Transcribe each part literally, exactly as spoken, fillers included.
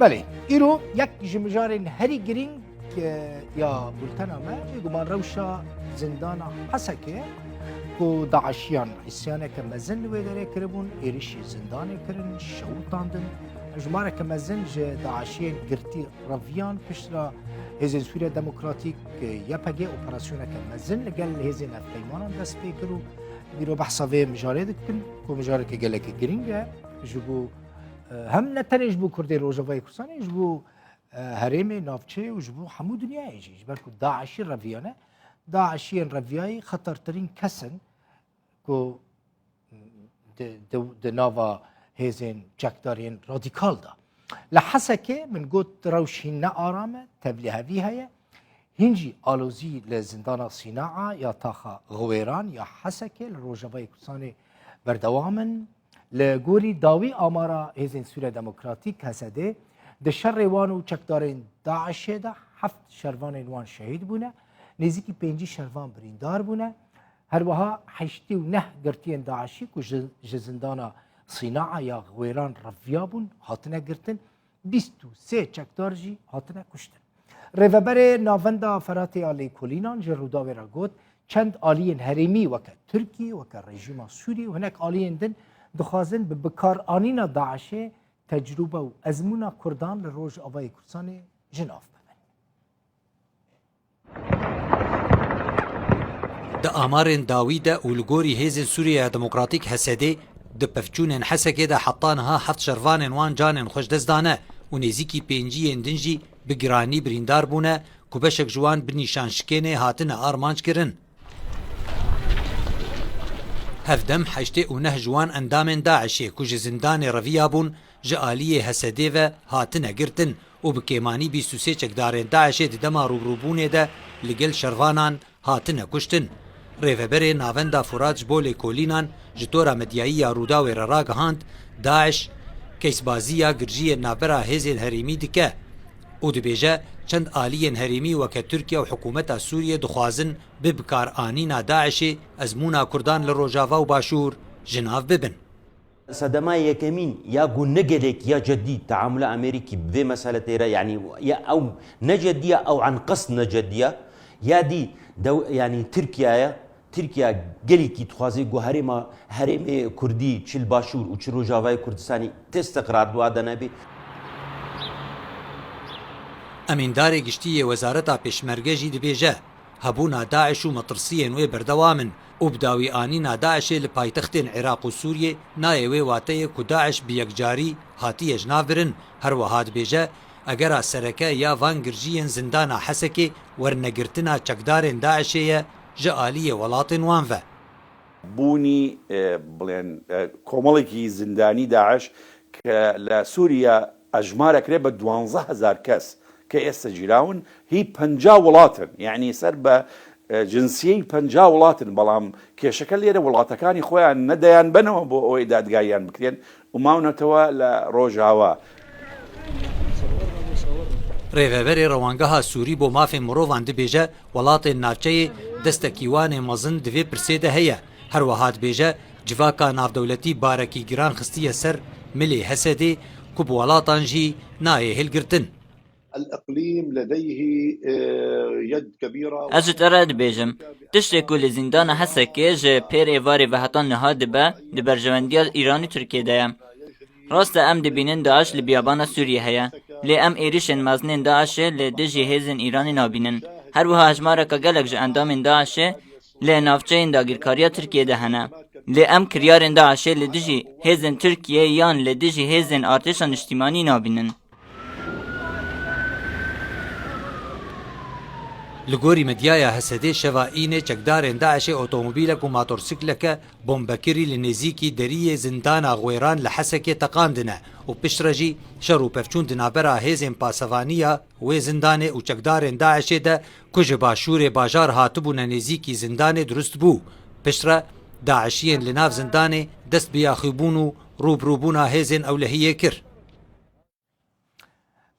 Belê, îro yek ji mijarên herî girîng, e, ya bultena me, bêguman rewşa zindana Hesekê, ku DAIŞiyan îsyaneke mezin li wê derê kiribûn, êrişî zindanê kirin, şewitandin. Jimareke mezin ji DAIŞiyên girtî reviyan, piştre hêzên Sûriya Demokratîk, e, Y P G operasyoneke mezin li gel hêzên hevpeymanan dest pê kir û îro behsa vê mijarê dikin, ku mijareke gelekî girîng e ji bo, e, hem ne tenê ji bo Kurdê Rojavayê Kurdistanê, ji bo, e, herêmê, navçeyê û ji bo hemû dinyayê jî. Ji ber ku DAIŞî reviyane, DAIŞiyên reviyayî xetertirîn kes in ku di, di, di nava hêzên çekdarên radîkal de. Li Hesekê min got rewş hîn ne aram e, tevlîhevî heye. Hîn jî alozî li zindana Sînaa ya taxa Xiwêran ya Hesekê li Rojavayê Kurdistanê berdewam in. Li gorî dawî amara Hêzên Sûriya Demokratîk, H S D, di şerê wan û çekdarên DAIŞê de heft şervanên wan şehîd bûne, nêzîkî pêncî şervan birîndar bûne. Her wiha heştê û neh girtiyên DAIŞî ku ji, ji zindana Sînaa ya Xiwêran reviyabûn, hatine girtin, bîst û sê çekdar jî hatine kuştin. Rêveberê Navenda Feratê ya Lêkolînan ji Rûdawê re got, çend aliyên herêmî weke Tirkî, weke rejîma Sûrî û hinek aliyên din dixwazin bi bikaranîna DAIŞê tecrûbe û ezmûna Kurdan li Rojavayê Kurdistanê ji nav bibin. Di amarên dawî de û li gorî Hêzên Sûriyeya Demokratîk, H S D, di pevçûnên Hesekê de heta niha heft şervanên wan canên xwe ji dest dane û nêzîkî pêncî yên din jî bi giranî birîndar bûne, ku beşek ji wan bi nîşanşikênê hatine armanc kirin. Hevdem heştê û neh ji wan endamên DAIŞê ku ji zindanê reviyabûn, ji aliyê H S D ve hatine girtin û bi kêmanî bîst û sê çekdarên DAIŞê di dema rûbirûbûnê de li gel şervanan hatine kuştin. Rêveberê Navenda Furat ji bo Lêkolînan ji tora medyayî ya Rûdawê re ragihand, DAIŞ keysbaziya girjiyên navbera hêzên herêmî dike û dibêje, çend aliyên herêmî weke Tirkiye û hikûmeta Sûriyê dixwazin bi bikaranîna DAIŞê ezmûna Kurdan li Rojava û Başûr ji nav bibin. Sedema yekemîn ya ku ne gelek ya cedî teamula Amerîkî bi vê mesele tê re, yanî ya ew ne cedî ya, ew an qesd ne cedî ya, ya dî dew-, yanî Tirkiye ye. Tirkiye gelekî dixwaze ku herêma, herêmê Kurdî çi li Başûr û çi Rojavayê Kurdistanî tê istiqrar di wa de nebe. Emîndarê giştî yê Wezareta Pêşmerge jî dibêje, hebûna DAIŞ û metirsiyên wê berdewam in û bi dawî anîna DAIŞê li paytextên Iraq û Sûriyê nayê wê wateyê ku DAIŞ bi yekcarî hatiye ji nav birin. Her wiha dibêje, egera sereke ya van girjiyên zindana Hesekê wernegirtina çekdarên DAIŞê ye ji aliyê welatên wan ve. Bûnî, e, بڵێن، e, کۆمەڵێکی زیندانی داعش کە لە سووریا ئەژمارەکرێ بە دوانزە هەزار کەس کە ئێستا گیراون، هی پەنجا وڵاتن، یعنی سەر بە، e, جنسیەی پەنجا وڵاتن، بەڵام کێشەکە لێرە وڵاتەکانی خۆیان نەدەیان بنەوە بۆ ئەوەی دادگاییان بکرێن و ماونەتەوە لە ڕۆژاوا. Rêveberê Rewangeha Sûrî bo Mafên Mirovan dibêje, welatên navçeyê destekî wan ê mezin di vê pirsê de heye. Her wiha dibêje, civaka navdewletî barekî giran xistiye ser milê H S D'ê ku bi welatan jî nayê hilgirtin. الإقليم لديه، آه، يد كبيرة. Ez ji te re dibêjim, tiştê ku li zîndana Hesekê ji pêr êvarê ve heta niha dibe, di berjewendiya Îran û Tirkiyê de ye. Rast e, em dibînin DAIŞ li biyabana Sûriyê heye, lê em êrişên mezinên DAIŞê li dijî hêzên Îranê nabînin. Her wiha hejmareka gelek ji endamên DAIŞê li navçeyên dagirkariya Tirkiyê de hene. Lê em kiryarên DAIŞê li dijî hêzên Tirkiyê yan li dijî hêzên artêşa niştîmanî nabînin. Li gorî medyaya H S D'ê şeva înê çekdarên DAIŞê otomobîlek û motorsikleke bombekirî li nêzîkî deriyê zindana Xwêran li Hesekê teqandine û piştre jî şer û pevçûn di navbera hêzên pasevaniya wê zindanê û çekdarên DAIŞê de ku ji başûrê bajar hatibûne nêzîkî zindanê dirust bû. Piştre DAIŞiyên li nav zindanê dest bi yaxîbûn û rûbirûbûna hêzên ewlehiyê kir.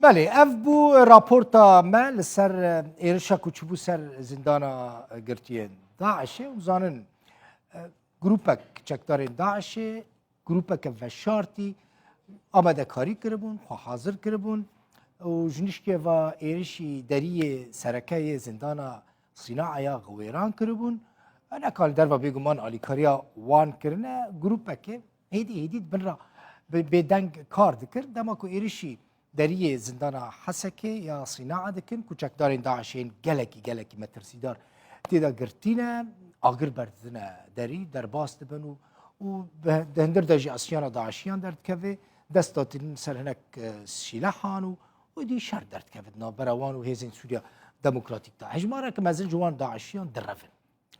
Belê, ev bû raporta me li ser, e, êrişa ku çûbû ser zindana, e, girtiyên DAIŞê. Hûn zanin, e, grûpek çekdarên DAIŞê, grûpeke veşartî, amadekarî kiribûn, xwe hazir kiribûn û ji nişkê ve êrişî deriyê sereke yê zindana Sîna'a ya Xiwêran kiribûn. Neka li derve bêguman alîkariya wan kirine, grûpeke hêdî hêdî di bin re bi-, bêdeng kar dikir. Dema ku êrişî deriyê zindana Hesekê ya Sîna'a dikin ku çekdarên DAIŞ'ê yên gelekî, gelekî metirsîdar tê de girtî ne, agir berdidine derî, derbas dibin û, û bi, di hindir de jî esiyana DAIŞ'iyan derdikeve, dest datînin ser hinek, e, sîlehan û, û dî şer derdikeve di navbera wan û Hêzên Sûriya Demokratîk de. Hejmareke mezin ji wan DAIŞ'iyan direvin.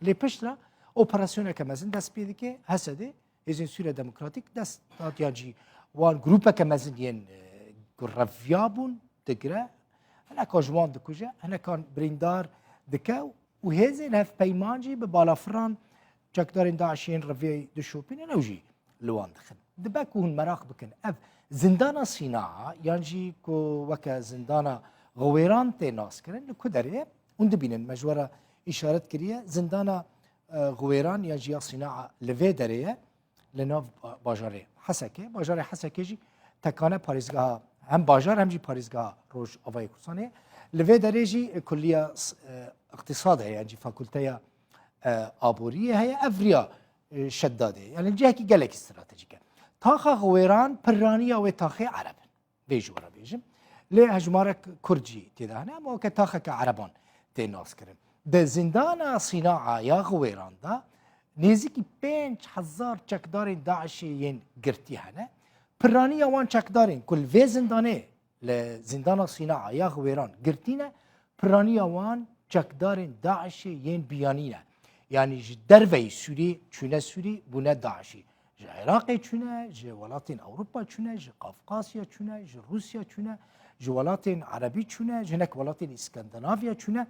Lê piştre operasyoneke mezin dest pê dike, Hesedê, Hêzên Sûriya Demokratîk dest hat yan jî wan grûpeke mezin yên, e, ku reviyabûn digire, hineka ji wan dikuje, hinekan birîndar dike û hêzên hevpeyman jî bi balafiran çekdarên DAIŞ'ê yên reviyayî dişopînin, ew jî li wan dixin. Dibe ku hûn meraq bikin, ev zindana Sînaa yan jî ku weke zindana Xiwêran tê naskirin, li ku derê ye? Hûn dibînin, me ji we re îşaret kiriye, zindana, e, Xiwêran ya jî ya Sînaa li vê derê ye, li nav ba-, bajarê Hesekê. Bajarê Hesekê jî tekane parêzgeha, hem bajar hem jî parêzgeha Rojavayê Kurdistanê ye. Li vê derê jî, e, kulliya s-, e, îqtîsad heye, yan jî fakulteya, e, aboriyê heye. Ev riya, e, Şedadê, yani cihekî gelekî stratejîk e. Taxa Xiwêran pirraniya wê taxê Ereb in. Vê ji we re bêjim. Lê hejmarek Kurd jî tê de hene, ama weke taxeke Ereban tê naskirin. Di zindana Sînaa ya Xiwêran de nêzîkî pênc hezar çekdarên DAIŞ'ê yên girtî hene. Piraniya wan çekdarên ku li vê zindanê, li zindana Sînaa ya Xiwêran girtî ne, piraniya wan çekdarên DAIŞ'ê yên biyanî ne. Yanî ji derveyî Sûrî çûne Sûrî, bûne DAIŞ'î. Ji Iraqê çûne, ji welatên Ewropa çûne, ji Qafqasya çûne, ji Rûsya çûne, ji welatên Erebî çûne, ji hinek welatên Îskandinavya çûne.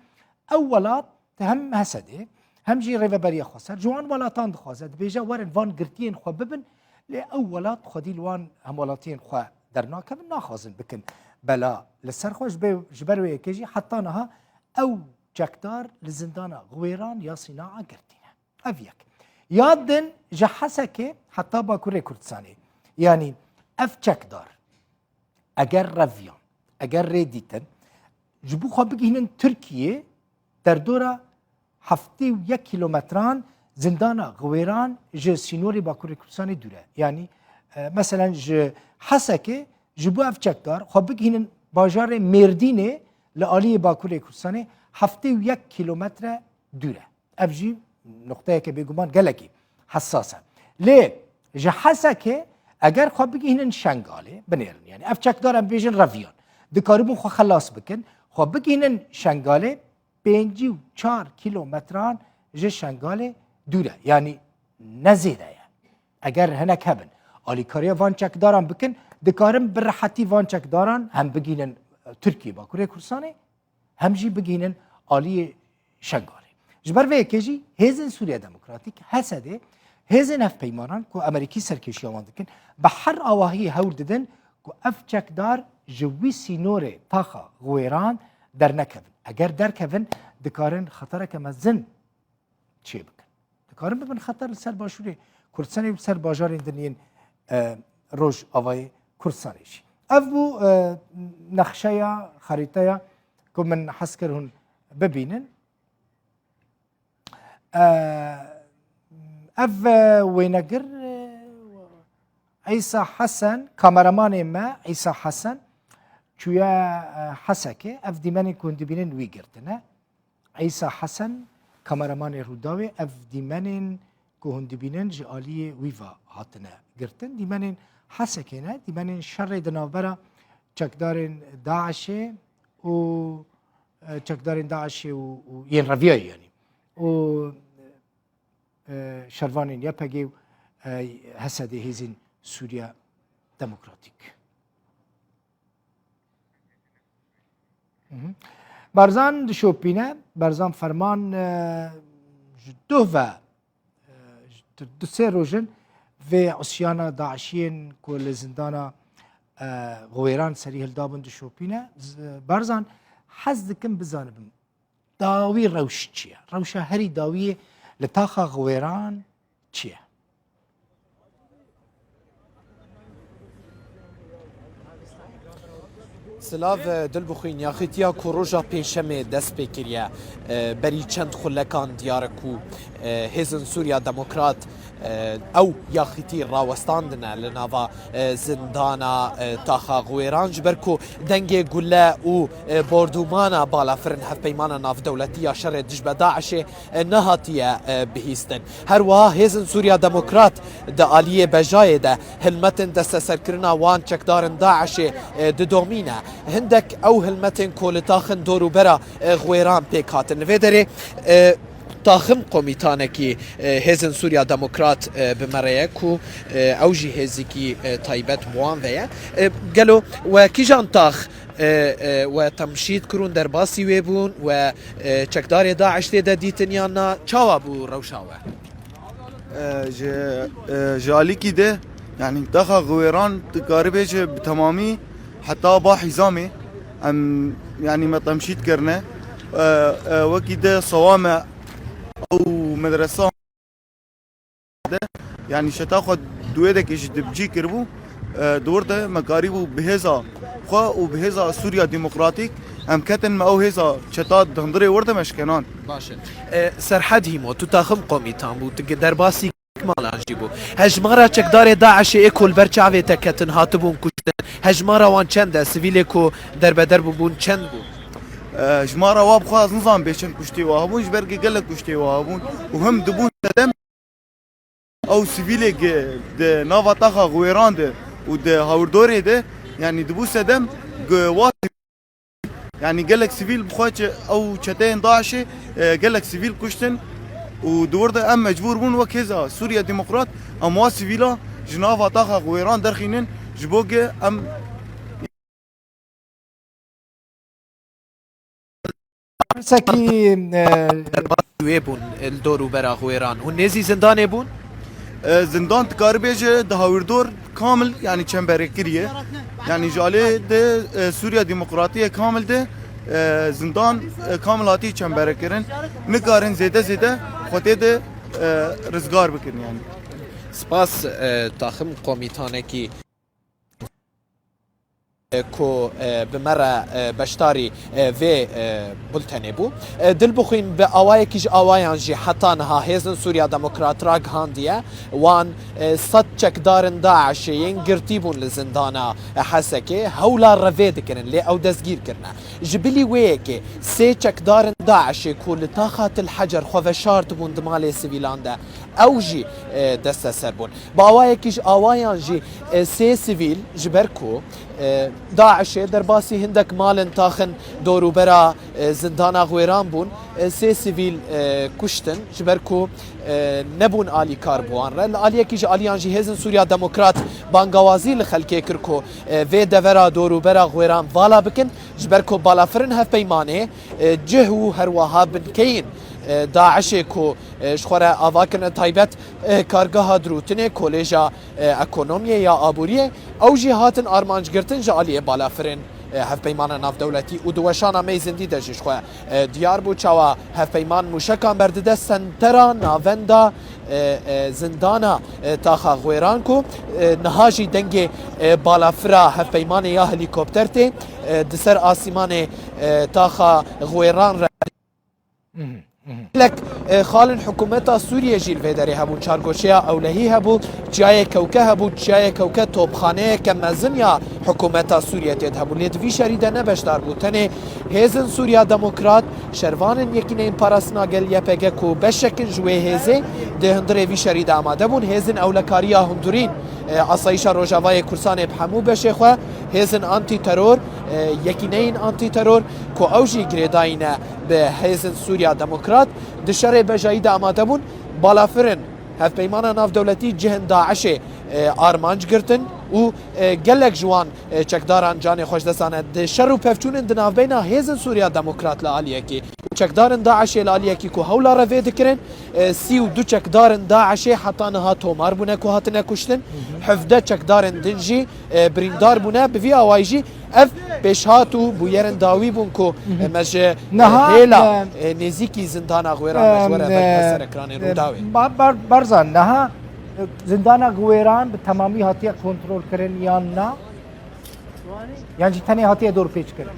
Ew welat hem Hesedê, hem jî Rêveberiya Xweser ji wan welatan dixwaze, dibêje, werin van girtiyên xwe bibin, lê ew welat xwedî li wan hemwelatiyên xwe dernakevin, naxwazin bikin bela li ser xwe. Ji be-, ji ber wê yekê jî heta niha ew çekdar li zindana Xiwêran ya Sînaa girtî ne. Ev yek. Ya din ji Hesekê heta Bakurê Kurdistanê. Yanî ev çekdar, eger reviyan, eger rê dîtin, ji bo xwe bigihînin Tirkiyê, derdora heftê û yek kîlometran zindana Xiwêran ji sînorê Bakurê Kurdistanê dûr e. Yanî, e, meselen ji Hesekê ji bo ev çekdar xwe bigihînin bajarê Mêrdînê li aliyê Bakurê Kurdistanê heftê û yek kîlometre dûr e. Ev jî nuqteyeke bêguman gelekî hesas e. Lê ji Hesekê eger xwe bigihînin Şengalê, binêrin, yani ev çekdar em bêjin reviyan, dikaribûn xwe xelas bikin, xwe bigihînin Şengalê, pêncî û çar kîlometran ji Şengalê dûr e. Yanî ne zêde ye. Eger hinek hebin, alîkariya van çekdaran bikin, dikarin bi rehetî van çekdaran hem bigihînin Tirkiyê, Bakurê Kurdistanê, hem jî bigihînin aliyê Şengalê. Ji ber vê yekê jî Hêzên Sûriya Demokratîk, H S D, hêzên hevpeymanan ku Amerîkî serkêşiya wan dikin, bi her awahiyê hewl didin ku ev çekdar ji wî sînorê taxa Xiwêran dernekevin. Eger derkevin, dikarin xetereke mezin çêbikin. Dikarin bibin xeter li ser Başûrê Kurdistanê û li ser bajarên din yên, e, Rojavayê Kurdistanê jî. Ev bû, e, nexşeya, xerîteya ku min hes kir hûn bibînin. E, ev, e, wênegir, e, Îsa Hesen, kameramanê me, Îsa Hesen, çûye, e, Hesekê. Ev dîmenên ku hûn dibînin wî girtine. Îsa Hesen, kameramanê Rûdawê, ev dîmenên ku hûn dibînin ji aliyê wî ve hatine girtin. Dîmenên Hesekê ne, dîmenên şerê di navbera çekdarên DAIŞ'ê û, e, çekdarên DAIŞ'ê û, û yên reviyayî, yanî, û, e, şervanên Y P G û, e, H S D, Hêzên Sûriya Demokratîk. Mhm. Barzan dişopîne, Barzan ferman, e, ji duh ve, e, ji du sê roj in vê usyana DAIŞ'iyên ku li zindana, e, Xiwêran serî hildabûn dişopîne. Z-, Barzan, hez dikim bizanibim, dawî rewş çi ye? Rewşa herî dawiyê li taxa Xiwêran çi ye? Silav, e, Dilbixwîn, yaxîtiya ku roja Pêncşemê dest pê kiriye, e, berî çend xulekan diyar e ku, e, Hêzên Sûriya Demokrat, e, ew yaxîtî rawestandine li nava, e, zindana, e, taxa Xwêran, ji ber ku dengê gule û, e, bordûmana balafirên Hevpeymana Navdewletî ya Şerê Dijbe DAIŞê, e, nehatiye, e, bihîstin. Her wiha Hêzên Sûriya Demokrat di aliyê bejayê de hilmetên desteserkirina wan çekdarên DAIŞê, e, didomîne. Hindek ew hilmetên ku li taxin dorûbera, e, Xwêran pêk hatin. Li vê derê, e, taxim komîtanekî, e, Hêzên Sûriya Demokrat, e, bi me re ye ku, e, ew jî hêzikî, e, taybet bi wan ve ye. E, gelo we kîjan tax, e, e, we temşît kirûn, derbasî wê bûn, we, e, çekdarê DAIŞ tê de dîtin yan na? Çawa bû rewşa we? E, ji, e, ji alîkî de, yanî taxa Xwêran dikarî bêje bi temamî heta ba Hîzamê em, yanî me temşît kirine. E, e, wekî de sewame ew medresa de, yanî şeta xwe di wê dekê jî dibcî kiribû. E, di wir de me karîbû bi hêza xwe û bi hêza Sûriya Demokratîk em ketin me ew hêza çeta di hundirê wir de me şikenan. Baş e. E, Serhed Hîmo, tu taxim komîtan bû, tu derbasî malan jî bû. Hejmara çekdarê DAIŞê ê ku li ber çavê te ketin hatibûn kuştin, hejmara wan çend e, sivîlê ku derbeder bûbûn çend bû? E, jimara wa bi xwe ez nizam bê çend kuştê wa hebûn, ji ber gelek kuştê wa hebûn û him dibûn sedem ew sivîlê gi-, di nava taxa Xwêran de û di hawirdorê de, yanî dibû sedem gi-, wa, yanî gelek sivîl bi xwe çi ew çeteyên DAIŞê, e, gelek sivîl kuştin û di wir de em mecbûr bûn wek hêza Sûriya Demokrat em wa sivîla ji nava taxa Xwêran derxînin ji bo gi em Pirsekî, e, Wê bûn li dor û bera Xwêran. Hûn nêzî zindanê bûn? E, zindan dikarî bêje di hawirdor kamil, yanî çemberê kiriye. Yanî ji alê de, e, Sûriya Demokratî ye kamil de, e, zindan, e, kamil hatî çemberê kirin. Nikarin zêde zêde xwe tê de, e, rizgar bikin yanî. Spas, e, taxim komîtanekî ku, e, bi me re, e, beşdarî, e, vê, e, bultenê bû. E, Dilbixwîn, bi awayekî ji awayan jî heta niha Hêzên Sûriya Demokrat ragihandiye wan, e, sed çekdarên DAIŞê yên girtî bûn li zindana, e, Hesekê, hewla revê dikirin, lê ew destgîr kirine. Ji bilî wê yekê sê çekdarên DAIŞê ku li taxa Til Hecer xwe veşartibûn di malê sivîlan de, ew jî, e, desteser bûn. Bi awayekî ji awayan jî, e, sê sivîl, ji ber ku, e, DAIŞê derbasî hindek malên taxin dorûbera, e, zindana Xwêran bûn, e, sê sivîl, e, kuştin, ji ber ku, e, nebûn alîkar bi wan re. Li aliyekî ji aliyan jî Hêzên Sûriya Demokrat bangawazî li xelkê kir ku, e, vê devera dorûbera Xwêran vala bikin, ji ber ku balafirên hevpeymanê, e, cih û her wiha binkeyên, e, DAIŞê ku, e, ji xwe re ava kirine taybet, e, kargeha dirûtinê, kolêja, e, ekonomiyê ya aboriyê, ew jî hatin armanc girtin ji aliyê balafirên, e, Hevpeymana Navdewletî û di weşana me yê zindî de jî ji xwe, e, diyar bû çawa hevpeyman mûşekan berdide sentera navenda, e, e, zindana, e, taxa Xwêran ku, e, niha jî dengê, e, balafira hevpeymanê ya helîkopter tê, e, di ser asîmanê, e, taxa Xwêran re. Gelek, e, xalên hikûmeta Sûriyê jî li vê derê hebûn. Çargoşeya ewlehî hebû, çiyayê Kewke hebû, çiyayê Kewke topxaneyeke mezin ya hikûmeta Sûriyê tê de hebû. Lê di vî şerî de ne beşdar bû. Tenê Hêzên Sûriya Demokrat, şervanên Yekîneyên Parastina Gel, Y P G, ku beşek in ji wê hêzê di hundirê vî şerî de amade bûn. Hêzên Ewlekariya Hundurîn, e, Asayîşa Rojavayê Kurdistanê bi hemû beşê xwe, hêzên antîteror, e, Yekîneyên Antîteror, ku ew jî girêdayî ne bi Hêzên Sûriya Demokrat, di şerê bejayî de amade bûn. Balafirên Hevpeymana Navdewletî cihên DAIŞê, e, armanc girtin û, e, gelek ji wan, e, çekdaran canê xwe ji dest dane. Di şer û pevçûnên di navbeyna Hêzên Sûriya Demokrat li aliyekî û çekdarên DAIŞê li aliyekî ku hewla revê dikirin, e, sî û du çekdarên DAIŞê heta niha tomar bûne ku hatine kuştin. Hevdeh çekdarên din jî, e, birîndar bûne. Bi vî awayî jî ev pêşhat û bûyerên dawî bûn ku, e, me ji, e, Niha, hêla, e, e, nêzîkî zindana Xwêran me ji we re em, e, vegihe ser ekranên e, Rûdawê. Ba-, Bar-, Barzan, niha, e, zindana Xwêran bi temamî hatiye kontrolkirin yan na? Yan jî tenê hatiye dorpêçkirin?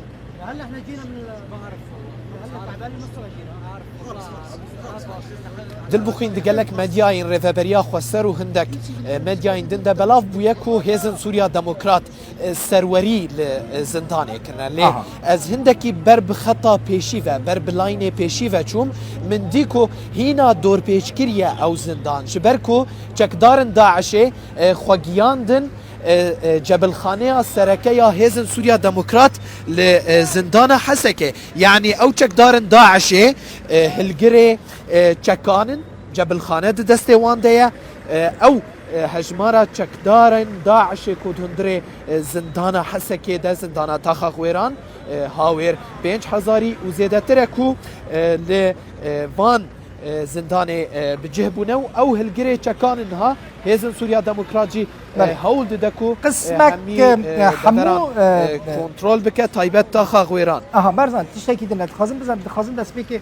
Dilbixwîn di gelek medyayên Rêveberiya Xweser û hindek, e, medyayên din de belav bûye ku Hêzên Sûriya Demokrat, e, serwerî li, e, zindanê kirine. Lê Aha. ez hindekî ber bi xeta pêşî ve, ber bi laynê pêşî ve çûm, min dî ku hîna dorpêçkirî ye ew zindan. Ji ber ku çekdarên DAIŞê, e, xwe giyandin, e, e, cebilxaneya sereke ya Hêzên Sûriya Demokrat li, e, zindana Hesekê. Yanî ew çekdarên DAIŞê, e, hilgirê, e, çekan in, cebilxane di destê wan de ye. E, ew, e, hejmara çekdarên DAIŞê ku di hundirê, e, zindana Hesekê de, zindana Taxa Xwêran, e, hawêr pênc hezarî û zêdetir e ku, e, li, e, van, e, zindanê, e, bi cih bûne û ew hilgirê çekan in niha Hêzên Sûriya Demokrat jî, e, Belê. hewl dide ku, e, Qismek, hemî, e, e, hemû, devera, e, e, e, kontrol bike, taybet Taxa Xwêran. Aha, Barzan, tiştekî din e. Dixwazim bizan-, dixwazim destpêkê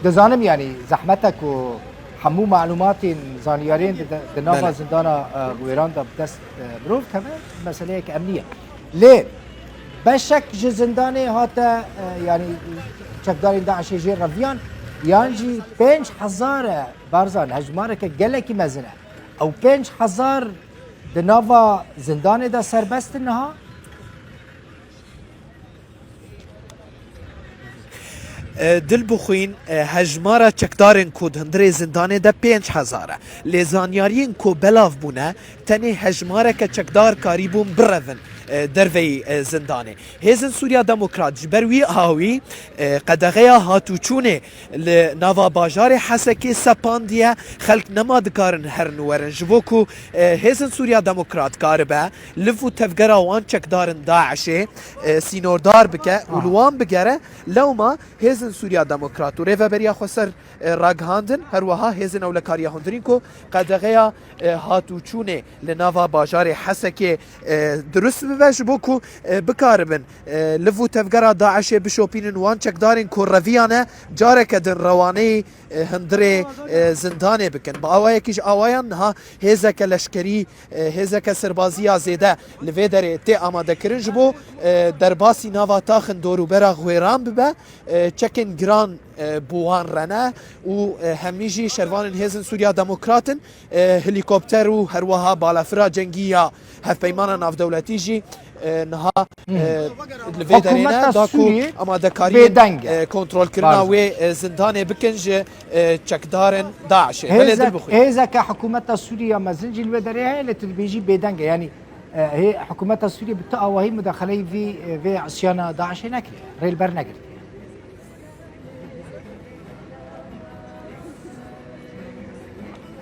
dizanim, yanî zehmet e ku hemû malûmatên, zanyariyên di, di nava Belê. zindana, e, Xwêran de bi dest, e, mirov keve, meseleyek emnî ye. Lê beşek ji zindanê hate, e, yanî çekdarên DAIŞê jê reviyan, yan jî pênc hezar e, Barzan, hejmareke gelekî mezin e. Ew pênc hezar di nava zindanê de serbest in niha? E, Dilbixwîn, e, hejmara çekdarên ku di hundirê zindanê de pênc hezar e. Lê zanyariyên ku belav bûne, tenê hejmareke çekdar karîbûn birevin, e, derveyî, e, zindanê. Hêzên Sûriya Demokrat ji ber wî awî, e, qedexeya hatûçûnê li nava bajarê Hesekê sepandiye, xelk nema dikarin herin û werin. Ji bo ku, e, Hêzên Sûriya Demokrat karibe liv û tevgera wan çekdarên DAIŞê, e, sînordar bike û li Aha. wan bigere, lewma Hêzên Sûriya Demokrat û Rêveberiya Xweser, e, ragihandin, her wiha Hêzên Ewlekariya Hundirîn ku qedexeya, e, hatûçûnê li nava bajarê Hesekê, e, dirust bibe, ji bo ku, e, bikaribin, e, liv û tevgera DAIŞê bişopînin, wan çekdarên ku reviyane careke din rewaneyî, e, hundirê, e, zindanê bikin. Bi awayekî ji awayan niha hêzeke leşkerî, e, hêzeke serbazî ya zêde li vê derê tê amadekirin, ji bo, e, derbasî nava taxin dorûbera Xwêran bibe, e, çekên giran, e, bi wan re ne û, e, hemî jî şervanên Hêzên Sûriya Demokrat in, e, helîkopter û her wiha balafira cengî ya Hevpeymana Navdewletî jî, e, niha, Hmm. e, li vê derê ne, Hikûmeta da ku Sûriyê amadekariyên, bêdeng e. e, kontrolkirina Barzan. wê, e, zindanê bikin ji, e, çekdarên DAIŞê. Belê Hêzek-, Dilbixwîn. hêzeke hikûmeta Sûriyê ya mezin jî li vê derê heye, lê tu dibêjî bêdeng e. Yanî, e, hê-, hikûmeta Sûriyê bi tu awahî mudaxeleyî vî, e, vê îsyana DAIŞê nekiriye. Rê li ber negirtiye.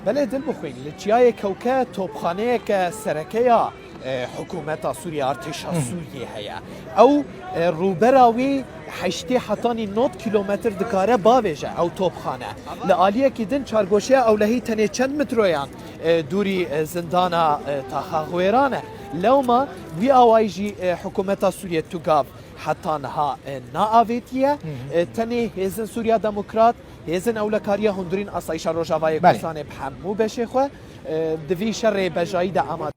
Belê Dilbixwîn, li Çiyayê Kewke topxaneyeke sereke ya, e, hikûmeta Sûriyê, artêşa Hı hı. Sûriyê heye. Ew, e, rûbera wî heştê hetanî nod kîlometr dikare bavêje ew topxane. Li aliyekî din çargoşeya ewlehî tenê çend metroyan, e, dûrî, e, zindana, e, Taxa Xwêran e. Lewma wî awayî jî, e, hikûmeta Sûriyê tu gav heta niha, e, neavêtiye. Hı hı. E, tenê Hêzên Sûriya Demokrat, Hêzên Ewlekariya Hundirîn, Asayîşa Rojavayê Belê. Kurdistanê bi hemû beşê xwe, e, di vî şerê bejayî de amade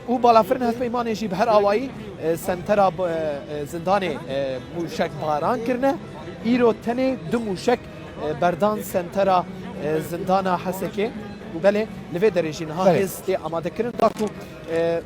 û balafirên hevpeymanê jî bi her awayî, e, sentera, e, e, zindanê, e, mûşek baran kirine. Îro tenê du mûşek, e, berdan sentera, e, zindana Hesekê û belê li vê derê jî niha Belê. hêz tê amadekirin da ku, e,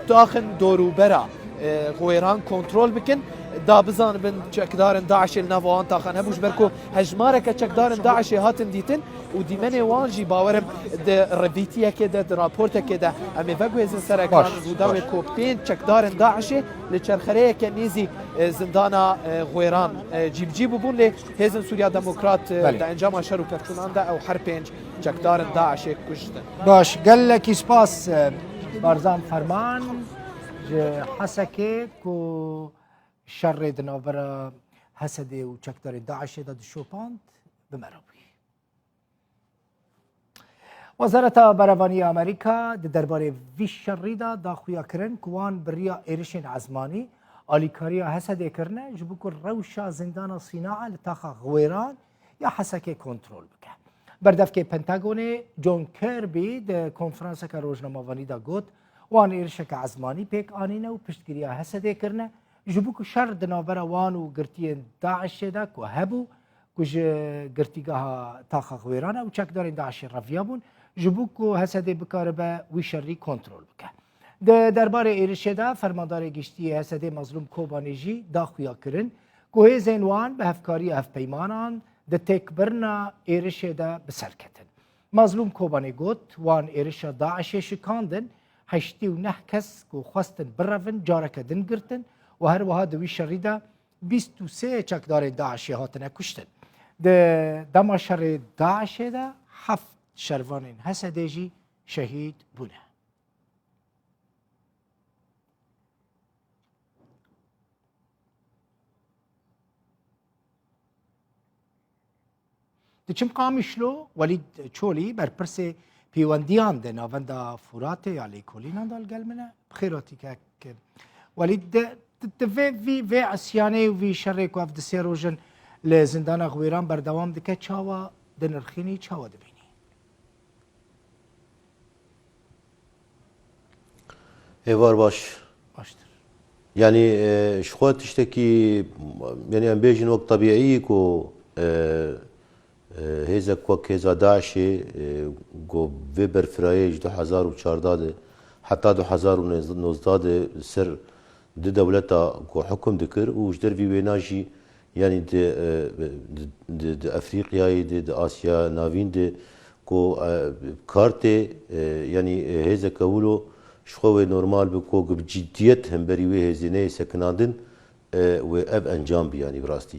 taxin dorûbera, e, Xwêran kontrol bikin, da bizanibin çekdarên DAIŞê li nava wan taxan hebû, ji ber ku hejmareke çekdarên DAIŞê hatin dîtin û dîmenê wan jî bawerim di revîtiyekê de, di raportekê de em ê veguhêzin ser ekran. Baş, Rûdawê baş. ku pênc çekdarên DAIŞê li çerxereyeke nêzî, e, zindana, e, Xwêran, e, cîbicî bibûn, lê Hêzên Sûriya Demokrat, e, Belê. di encama şer û pevçûnan de ew her pênc çekdarên DAIŞê kuştin. Baş, gelekî spas, e, Barzan Ferman ji Hesekê ku şerê di navbera Hesedê û çekdarên DAIŞê de dişopand, bi me re bûyî. Wezareta Berevanî ya Amerîka di derbarê vî şerî de daxuya kirin ku wan bi riya êrişên ezmanî alîkariya Hesedê kirine, ji bo ku rewşa zindana Sînaa li taxa Xwêran ya Hesekê kontrol bike. Berdevkê Pentagonê John Kirby di konferanseke rojnamevanî de got, Wan êrişeke ezmanî pêk anîne û piştgiriya HSDê kirine. Ji bo ku şer di navbera wan û girtiyên DAIŞê de ku hebû, ku ji girtîgeha taxa Xwêran e û çekdarên DAIŞê reviyabûn, ji bo ku HSDê bikaribe wî şerî kontrol bike. Di derbarê êrişê de Fermandarê Giştî yê HSDê Mazlûm Kobanê jî da xuyakirin ku hêzên wan bi hevkariya hevpeymanan di têkbirina êrişê de bi ser ketin. Mazlûm Kobanê got, wan êrişa DAIŞê şikandin, heştê û neh kes ku xwestin birevin careke din girtin û her wiha di wî şerî de bîst û sê çekdarên DAIŞê hatine kuştin. Di dema şerê DAIŞê de heft şervanên HSDê jî şehîd bûne. Diçim Qamişlo, Welîd Çolî, berpirsê pêwendiyan di Navenda Furatê ya lêkolînan de li gel min e. Bi xêr hatî kek Welîd. Di, di, di vê, vî, vê isyanê û vî şerê ku ev di sê roj in li zindana Xwêran berdewam dike, çawa dinirxînî, çawa dibînî? Êvar baş. Baştir. Yanî, e, ji xwe tiştekî, yanî em bêjin wek tebîî ku, e, e, hêzek wek hêza DAIŞê, e, ku vê berfirayê ji du hezar û çardeh de heta du hezar û nozdeh de ser du dewleta ku hukum dikir û ji dervî wêna jî Yanî di, e, di, di, di Efrîqyayê de, di Asya Navîn de ku, e, kartê, e, yanî, e, hêzeke wilo ji xwe wê normal bi ku bi ciddiyet hemberî wê hêzê neyê sekinandin, e, wê ev encam bi, yanî bi rastî.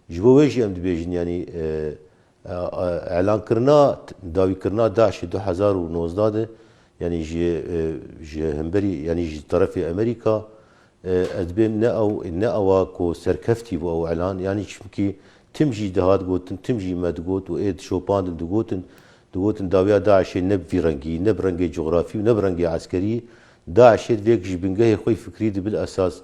Ji bo wê jî em dibêjin, yanî, e, e, e, elankirina, dawîkirina DAIŞê du hezar û nozdeh de, yanî ji, e, ji hemberî, yanî ji terefê Amerîka, E, ez dibêm ne ew, ne ewa ku serkeftî bû ew elan, yanî çimkî tim jî dihat gotin, tim jî me digot û ê dişopandin digotin, digotin dawiya DAIŞê ne bi vî rengî, ne bi rengê cografî û ne bi rengê eskerî, DAIŞê divêk ji bingehê xwe yî fikrî de bil esas,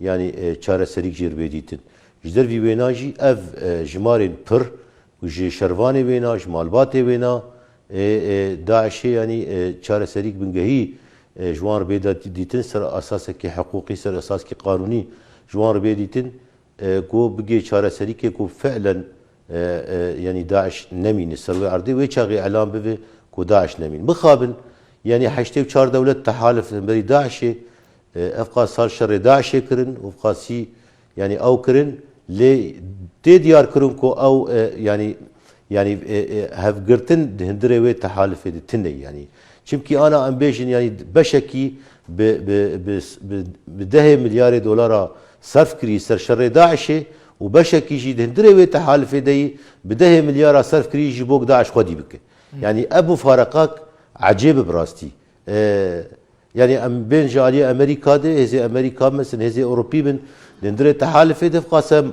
yanî, e, çareserîk jê re bê dîtin. Ji dervî wêna jî ev, e, jimarên pir, û ji şervanê wêna, ji malbatê wêna, e, e, DAIŞê, yanî, e, çareserîk bingehî, e, ji wan re bê dîtin, ser esasekî hiqûqî, ser esasekî qanûnî ji wan re bê dîtin, e, ku bigê çareserîkê ku fi'len, e, e, yanî DAIŞ nemîne ser wê erdê, wê çaxê elan bibe ku DAIŞ nemîne. Mixabin, yanî heştê û çar dewlet tehalif hemberî DAIŞê, e, ev qas sal şerê DAIŞê kirin, ev qasî Yanî ew kirin, lê tê diyar kirin ku ew, e, yanî, yanî, e, e, hevgirtin di hundirê wê tehalifê de tune ye, yanî. Çimkî ana em bêjin, yanî beşekî bi, bi, bi, bi, bi dehê milyarê dolara serf kirî ser şerê DAIŞê û beşekî jî di hundirê wê tehalifê de yî bi dehê milyara serf kirî ji bo DAIŞ xwedî bike. Yanî ev mufareqak ecêb e bi rastî. E, Yanî em bên ji aliyê Amerîka de, hêzê Amerîka mesin, hêzê Ewropî bin, di hundirê tehalifê de hevqase,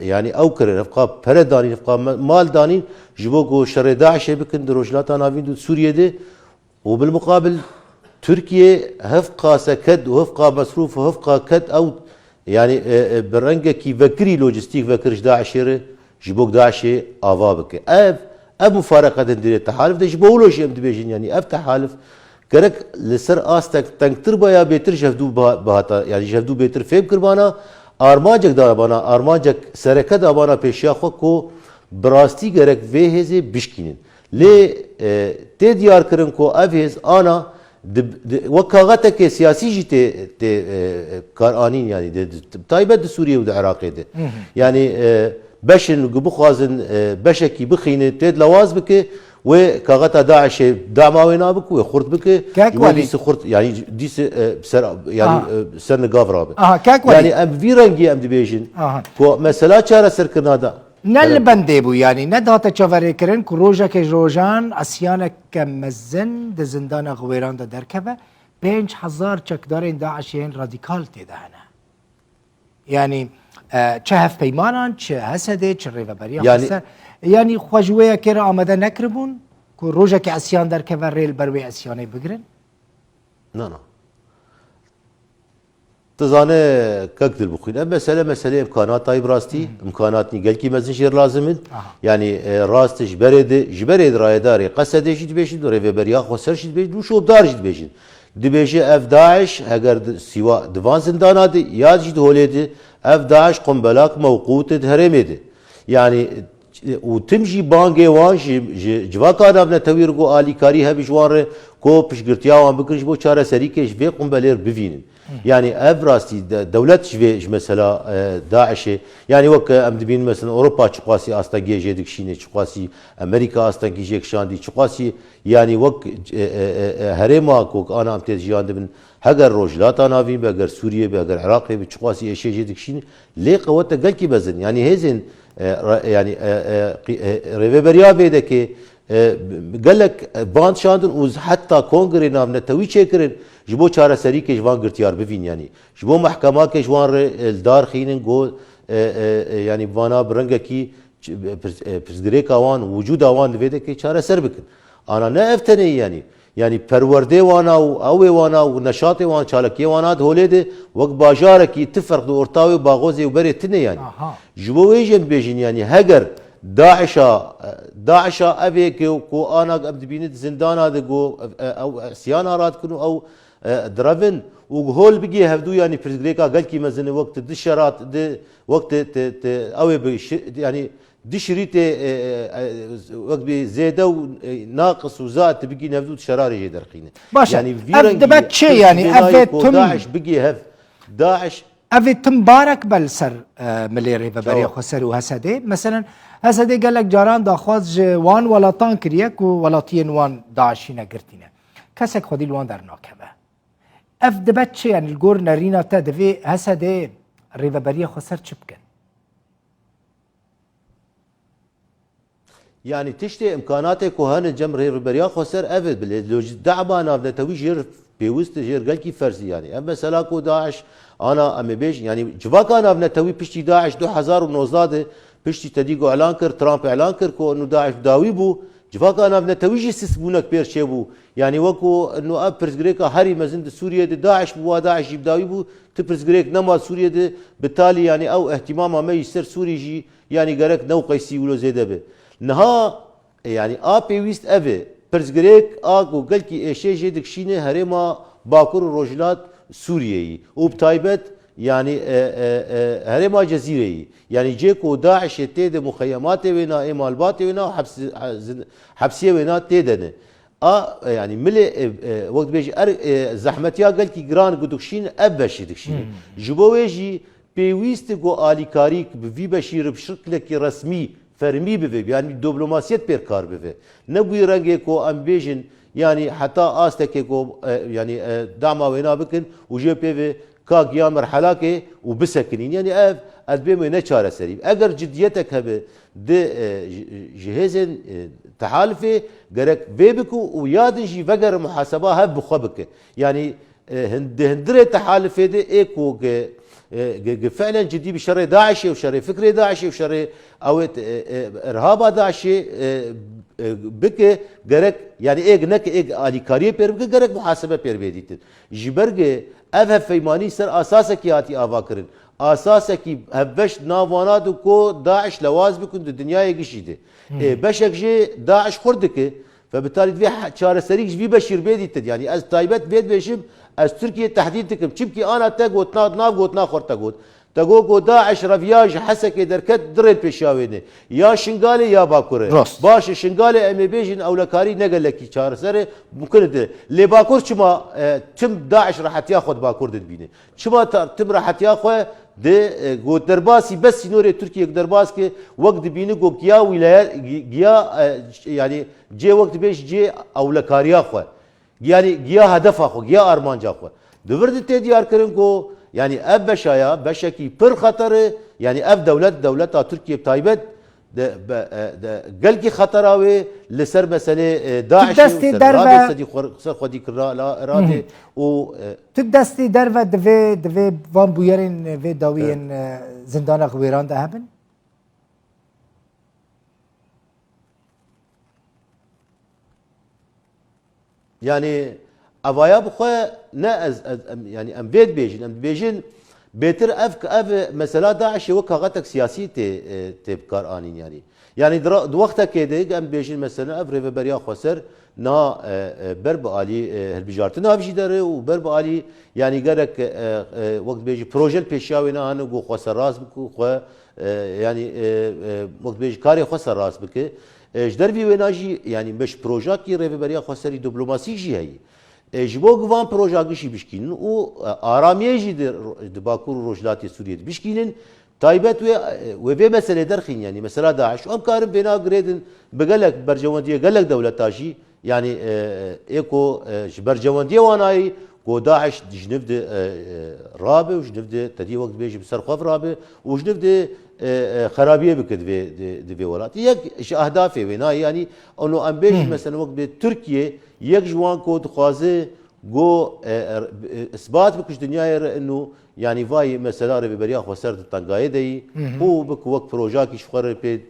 yanî ew kirin, hevqa pere danîn, hevqa me-, mal danîn, ji bo ku şerê DAIŞê bikin di Rojhilata Navîn û Sûriyê de. Û bilmuqabil Tirkiye hevqase ked û hevqa mesrûf û hevqa ked ew Yanî, e, e, bi rengekî vekirî lojistîk vekir ji DAIŞê re, ji bo DAIŞê ava bike. Ev, ev mufareqet in dirê tehalif de ji bo wilo jî em dibêjin, yanî ev tehalif gerek li ser astek tengtir baya bêtir ji hevdû biha-, bihata, yanî ji hevdû bêtir fêm kiribana, armancek dabana, armancek sereke dabana pêşiya xwe ku bi rastî gerek vê hêzê bişkînin. Lê, e, tê diyar kirin ku ev hêz ana di, di, wek kaxetekê siyasî jî tê, tê, e, karanîn, yanî di, di, taybet di Sûriyê û di Iraqê de. Hı hı. Yanî, e, beşin ku bixwazin, e, beşekî bixîne, tê dilawaz bike, wê kaxeta DAIŞê dama wê nabik, wê xurt bike, Kek wê Welî. Dîse xurt, yanî dîse, e, ser, yanî, Aha. e, ser nigav rabe. Aha, Kek Welî. Yanî em vî rengî em dibêjin Aha. ku mesela çareserkirina da. Ne Evet. li bendê bû, yanî ne dihate çaverêkirin ku rojekê ji rojan isyaneke mezin di zindana Xwêran de derkeve, pênc hezar çekdarên DAIŞê yên radîkal tê de hene. Yanî, e, çi hevpeymanan, çi HSDê, çi Rêveberiya Yanî Xweser, yanî xwe ji wê yekê re amade nekiribûn ku rojekê isyan derkeve rê li ber wê isyanê bigirin? Na, na. Tu zane kek dilbixwîn. Ev mesele, meseleyê imkanatayî bi rastî. Hmm. Imkanatnî gelkî mezin jê lazim in. Aha. Yanî, e, rast ji berê de, ji berê de rayedarê Qesedê jî dibêjin, rêveberiya Xweser jî dibêjin, û şopdar jî dibêjin. Dibêje ev DAIŞ heger di, sîwa di van zindana de ya jî di holê de ev DAIŞ qumbelak mewqût di herêmê de. Yanî û tim jî bangê wan ji, ji civaka navnetewî re ku alîkarî hebe ji wan re ku piştgirtiya wan bikin ji bo çareserîkê ji vê qumbelê re bivînin. Yanî ev rastî de, dewlet ji vê, ji mesela, e, DAIŞê, yanî wek, e, em dibînin mesela Ewropa çiqasî astengiyê jê dikişîne, çiqasî Amerîka astengî jê kişandî, çiqasî yanî wek, e, e, e, e, herêma ku ana em tê jiyan dibin, heger Rojhilata Navîn be, heger Sûriyê be, heger Iraqê be, çiqasî êşê jê dikişîne, lê qewete gelkî mezin. Yanî hêzên, e, re-, yanî, e, e, qî-, e, rêveberiya vê dekê, e, gelek, e, band şandin û heta kongrê navnetewî çêkirin ji bo çareserîkê ji van girtiyar bivîn, yanî ji bo mehkemakê ji wan re, e, li dar xînin, go, e, e, e, yanî vana bi rengekî ç-, pirs-, e, pirsgirêka wan, wicûda wan li vê dekê çareser bikin. Ana ne ev tenê yanî. Yanî perwerdê wana û ewê wana û neşatê wan, çalakiyê wana di holê de wek bajarekî ti ferq di orta wê baxozê û berê tune yanî. Aha. Ji bo wê jî em dibêjin yanî heger DAIŞa, e, DAIŞa ev ê ku, ku ana em dibînin di zindana de ku, e, ew, e, îsyana radikin û ew, e, direvin û hol bigê hevdû yanî pirsgirêka gelkî mezin e wek di şerat, di wek di, di, di, ew ê bi şi-, yanî di şirîtê, e, e, e, wek bi zêde û, e, naqis û zat bigîn hevdû di şerarê jê derxîne. Baş e. Yanî vî Ev rengî dibe çi yanî? Ev ê ku tim DAIŞ bigê hev. DAIŞ Ev ê tim barek be li ser, e, milê Rêveberiya Çawa? Xweser û H S D. Meselen, H S D gelek caran daxwaz ji wan welatan kiriye ku welatiyên wan DAIŞî ne girtîne. Kesek xwedî li wan dernakeve. Ev dibe çi? Yanî li gor nerîna te divê H S D Rêveberiya Xweser çi bikin? Yanî tiştê îmkanatê ku hene cem Rêveberiya Xweser ev e, bilê lo ji dema navnetewî jê re pêwist e, jê re gelkî ferzî yanî. Ev mesela ku DAIŞ ana em ê bêjin, yanî civaka navnetewî piştî DAIŞ du hezar û nozdeh de piştî te dî ku elan kir, Trump elan kir ku nu DAIŞ bi dawî bû, civaka navnetewî jî sist bûnek pêr çêbû. Yanî wek ku nu ev pirsgirêka herî mezin di Sûriyê de DAIŞ bû, wa DAIŞ jî bi dawî bû, tu pirsgirêk nema Sûriyê de bi talî, yanî ew îhtîmama me jî ser Sûrî jî, yanî gerek new qeysî wilo zêde be. Niha, e, yanî a pêwîst ev e. Pirsgirêk a ku gelkî êşê jê dikişîne herêma Bakur û Rojhilat Sûriyeyî û bi taybet, yanî, e, e, e, herêma Cezîreyî. Yanî cê ku DAIŞê tê de muxeyematê wê na, ê malbatê wê na û hepsi-, he-, zin-, hepsiyê wê na tê de ne. A, e, yanî milê, e, e, wek dibêjî, er, e, zehmetiya gelkî giran ku dikişîn, ev beşî dikişîne. Hmm. Ji bo wê jî pêwîst e ku alîkarî bi vî beşî re bi şiklekî resmî, fermî bibe, yanî diplomasiyet pêr kar bibe. Ne bûyî rengê ku em bêjin, yanî heta astekê ku, e, yanî, e, dama wêna bikin û jê pê ve ka giya merhelakê û bisekinîn. Yanî ev, ez dibêm wê ne çareserî. Eger ciddiyetek hebe di, e, ji, ji hêzên, e, tehalifê gerek vê bike û ya din jî vegere muhaseba hev bi xwe bike. Yanî, e, hin-, di hindirê tehalifê de ê ku ge, e, ge, ge fiilen cidî bi şerê DAIŞê û şerê fikrê DAIŞê û şerê ew ê, e, e, irhaba DAIŞê, e, e, bike, gerek, yanî ê neke ê alîkariyê pêr bike, gerek muhasebe pêr bê dîtin. Ji ber ge ev hevpeymanî ser asasekî hatî ava kirin. Asasekî hevbeş nav wana di ku DAIŞ lewaz bikin di dinyayê gişî de. Hmm. Ê, beşek jê DAIŞ xurt dike ve bi talî divê he-, çareserîk ji vî beşî re bê dîtin. Yanî ez taybet vê dibêjim, ez Tirkiye tehdît dikim. Çimkî ana te got, na-, nav gotina xwe te got. Te got ku DAIŞ reviya ji Hesekê derket, du rê li pêşiya wê ne. Ya Şingalê ya Bakur e. Rast. Baş e, Şingalê em ê bêjin ewlekarî ne gelekî çareser e, mumkin e. Lê Bakur çima, e, tim DAIŞ rehetiya xwe di Bakur de dibîne? Çima ta-, tim rehetiya xwe di, e, ku derbasî bes sînorê Tirkiyê ku derbas ke, wek dibîne ku giya wîlayet, gi-, giya, e, yanî cê wek dibêj cê ewlekariya xwe. Yanî giya hedefa xwe, giya armanca xwe. Di vir de tê diyarkirin ku, yanî ev beşa ya, beşekî pir xeter e, yanî ev dewlet, dewleta Tirkiye bi taybet, de, be, e, de, gelkî xetera wê li ser meselê, e, DAIŞê û destê ser derve Iraqê sedî xwe, ser xwedîkirina la Iraqê Hı hı. û, e, Tu destê derve divê, divê van bûyerên vê dawiyên, Evet. e, zindana xwe wêran de hebin? Yanî evaya bi xwe ne ez, ez, em, yanî em vê dibêjin, em dibêjin Bêtir ev, ev mesela DAIŞê wek kaxetek siyasî tê, e, tê bi kar anîn yanî. Yanî di ra-, di wextekê de em bêjin mesela ev rêveberiya xweser niha, e, e, ber bi alî, e, hilbijartina ev jî dere û ber bi alî yanî gerek, e, e, wek dibêjî proje li pêşiya wê nehane ku xwe serrast bike û xwe, e, yanî, e, e, wek dibêjî karê xwe serrast bike. E, ji dervî wêna jî yanî beş projakî rêveberiya xweserî diplomasîk jî heye. E, ji bo ku van proja gişî bişkînin û, e, aramiyê jî di, di Bakur û Rojhilatê Sûriyê de bişkînin, taybet wê, e, wê vê meselê derxîn, yanî mesela DAIŞ. Û em karin vêna girêdin bi gelek berjewendiyê gelek dewleta jî, yanî, e, e, ê ku, e, ji berjewendiyê wan ayî ku DAIŞ ji niv de, e, e, rabe û ji niv de tedî wek dibêjî bi ser xwe rabe û ji niv de, e, e, xerabiyê bike di vê, di, di vê welatê. Yek ji ehdafê wê nayê, yanî, û em bêjin, Hı hı. mesela wek bi Tirkiye, yek ji wan ku dixwaze ku, e, e, isbat bike ji dinyayê re ino, yanî vayî mesela rêveberiya xweser di tengayê de yî, Hı hı. û bike wek projakî ji xwe re pê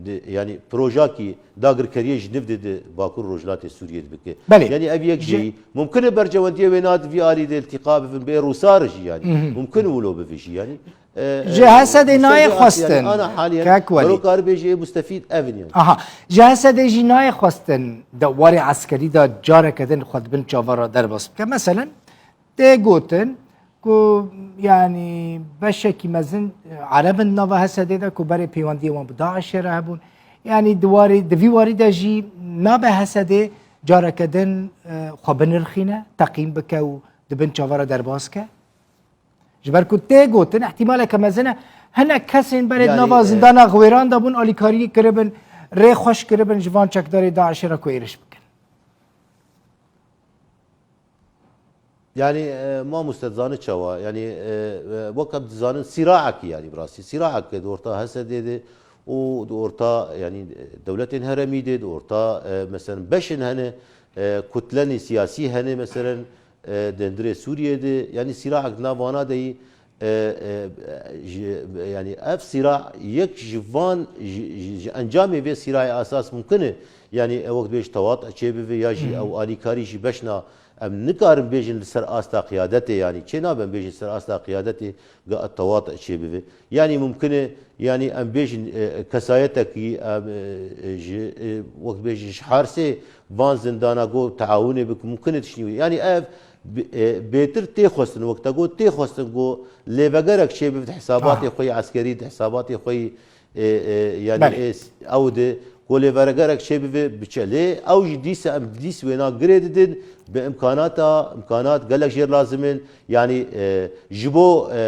di, yanî projakî dagirkeriyê ji niv de di Bakur Rojhilatê Sûriyê de bike. Belê. Yanî ev yek Ji- jêyî. Mumkin e berjewendiyê wê na di vî alî de iltîqa bibin bê Rûsa re jî yanî. Hı hı. Mumkin e wilo bibe jî yanî. E, Ji e, Hesedê nayê yanî xwestin, ana halî yanî kek Welî. Mero kar bêjî ê mustefîd ev in yanî. Aha. Ji Hesedê jî nayê xwestin di warê eskerî de careke din xwe di bin çava re derbas bike. Meselen, tê gotin ku, yanî, beşekî mezin, e, Ereb in nava Hesedê de ku berê pêwendiyê wan bi DAIŞê re hebûn. Yanî, di warî, di vî warî de jî nabe Hesedê careke din, e, xwe binirxîne, teqîn bike û di bin çava re derbas ke. Ji ber ku tê gotin, ihtimaleke mezin e, hinek kesên berê di Yanî, nava e, zindana Xiwêran de bûn, alîkarî kiribin, rê xweş kiribin ji van çekdarê DAIŞê re ku êriş bikin. Yanî, e, mamoste dizane çawa? Yanî, e, e, wek em dizanin sîraekî, yanî bi rastî sîraek di orta Hesedê de û di orta, yanî, e, dewletên herêmî de, di orta, e, meselen beşên hene, e, kutlenê siyasî hene, meselen, e, di hundirê Sûriyê de, yanî sîraek di nav wana de yî, e, e, ji, yanî ev sîra yek ji van, ji, ji, ji encamê vê sîrayê esas mumkin e, yanî ew wek dibêjin tewat çêbibe ya jî Hı hı. ew alîkarî jî beşna em nikarin bêjin li ser asta qiyadetê, yanî çê nabe em bêjin ser asta qiyadetê ga tewat çêbibe. Yanî mumkin e, yanî em bêjin, e, kesayetekî, em, e, e, ji, e, wek dibêjin ji harsê van zindana go teawunê bike, mumkin e tiştî wî. Yanî ev bi-, e, bêtir tê xwestin, wek te got, tê xwestin ku lêvegerek çêbibe di hesabatê Ah. xwe yî eskerî, di hesabatê xwe yî, e, e, yanî, Belê. e, s-, ew di ku lêvegerek çêbibe, biçe. Lê ew jî dîsa em dîs wêna girê didin, bi imkanata, imkanat gelek jêr lazim in. Yanî, e, ji bo, e,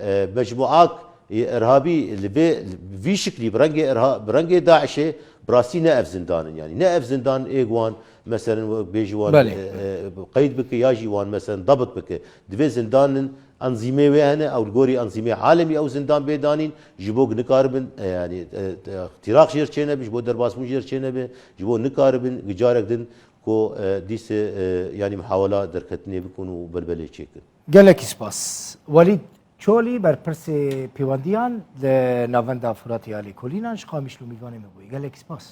e, mecmuak Ê irhabî li vê, li vî şiklî bi rengê irha-, bi rengê DAIŞê bi rastî ne ev zindan in, yanî ne ev zindan ê wan, meselen, wek bêjî wan, Belê. e, e, qeyd bike ya jî wan, meselen, dabit bike. Divê zindan in, enzîmê wê hene, ew li gorî enzîmê alemî ew zindan bê danîn, ji bo ku nikaribin, e, yanî, e, e, tîraq jêr çênebe, ji bo derbasbûn jêr çênebe, ji bo nikaribin, gi carek din ku, e, dîse, e, yanî muhawela derketinê bikin û belbelê çêkin. Gelekî spas. Welîd Çolî, berpirsê pêwendiyan li Navenda Furatê ya Lêkolînan ji Qamişlo mîvanê me bûye. Gelekî spas.